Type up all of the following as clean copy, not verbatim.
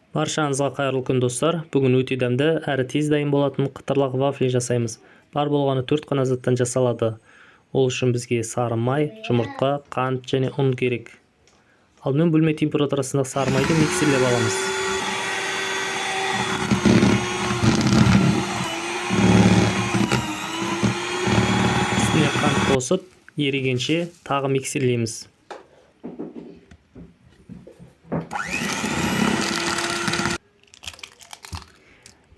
Баршаңызға қайырлы күн, достар! Бүгін өте дәмді әрі тез дайын болатын қытырлақ вафли жасаймыз. Бар болғаны 4 қана заттан жасалады. Ол үшін бізге сары май, жұмыртқа, қант және ұн керек. Алдымен бөлме температурасында сары майды миксерлеп аламыз. Үстіне қант қосып, ерігенше тағы миксерлейміз.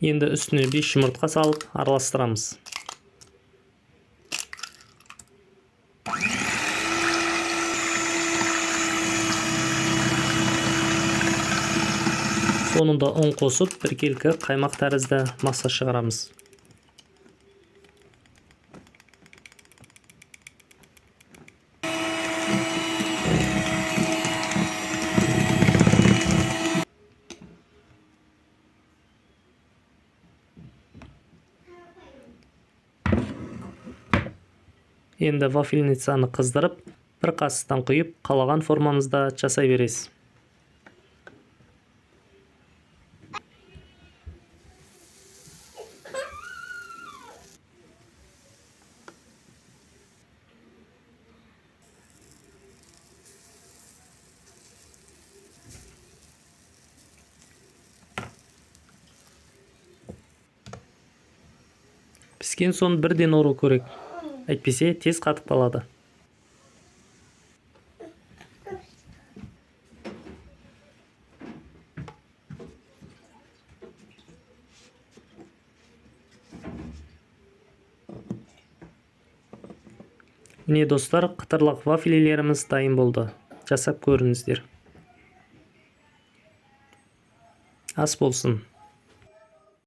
Енді үстіне 5 жұмыртқа салып араластырамыз. Соңында ұн қосып, біркелкі қаймақ тәрізді масса шығарамыз. Енді вафельницаны қыздырып, бір қасықтан құйып, қалаған формаңызда жасай бересіз. Піскен соң бірден ору керек. Әйтпесе тез қатып қалады. Міне, достар, қытырлақ вафлилеріміз дайын болды. Жасап көріңіздер. Ас болсын.